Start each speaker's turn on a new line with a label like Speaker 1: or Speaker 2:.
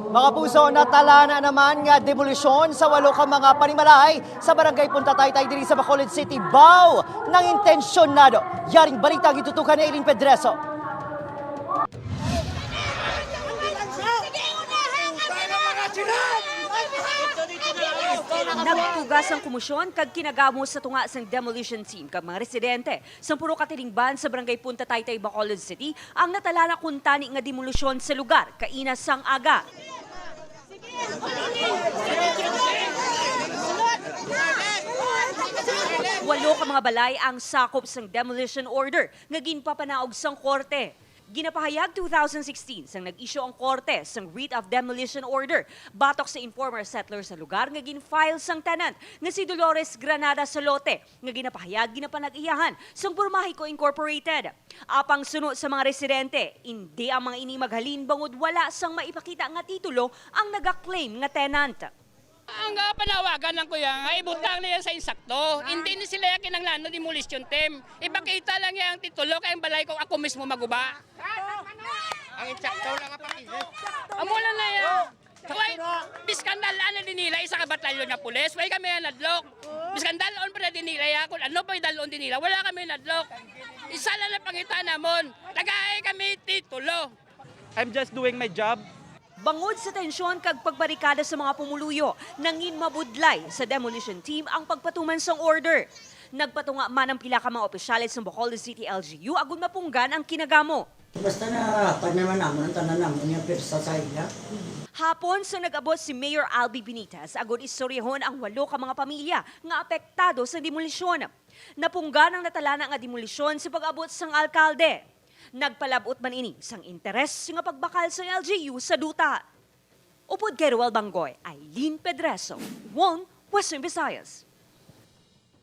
Speaker 1: Mga puso, natala na naman nga demolisyon sa walo ka mga panimalay sa Barangay Punta Taytay diri sa Bacolod City. Baw ng intensyonado. Yaring balita gitutukan ni Eileen Pedreso.
Speaker 2: Nagtugas ang kumusyon kag kinagamo sa tunga sang demolition team kag mga residente. Sa puro katilingban sa Barangay Punta Taytay, Bacolod City, ang natala na kuntani nga demolisyon sa lugar kaina sang aga. Walo ka mga balay ang sakop sang demolition order nga ginpapanaog sang korte. Ginapahayag 2016 sang nag-issue ang korte sang writ of demolition order batok sa informer settler sa lugar nga gin-file sang tenant nga si Dolores Granada Salote nga ginapahayag ginapanag-iyahan sang Burmahico Incorporated. Apang suno sa mga residente, hindi ang mga ini maghalin bangod wala sang maipakita nga titulo ang nagaklaim nga tenant.
Speaker 3: Ang panawagan lang kuya, nga ibutang niya sa insakto. Hindi ni sila yung kinanglano demolition team. Ipakita lang niya ang titulo kay ang balay ko ako mismo maguba.
Speaker 4: Ang insakto lang ang pakinis.
Speaker 3: Amo lang na yan. Why, biskan dalaan na din nila isa ka batalyon na pulis, why kami ang nadlok. Biskan dalon pa na din nila, ya, kung ano pa yung dalon din nila, wala kami nadlok. Isa lang na pangita namon, tagay kami titulo.
Speaker 5: I'm just doing my job.
Speaker 2: Bangod sa tensyon kag pagbarikada sa mga pumuluyo, nangin mabudlay sa demolition team ang pagpatuman sang order. Nagpatunga man ang pila ka mga opisyales ng Bacolod City LGU agun mapunggan ang kinagamo.
Speaker 6: Basta na naman namon ang tanan namon yung pirsa sa ila.
Speaker 2: Hapon sa nag-abot si Mayor Albi Benitez agun istoryahon ang walo ka mga pamilya nga apektado sa demolisyon. Napunggan ang natala nga demolisyon sa pag-abot sang alkalde. Nagpalabot man ini sang interes nga pagbakal sa LGU sa duta. Upod kay Ruel Banggoy, Eileen Pedreso, One Western Visayas.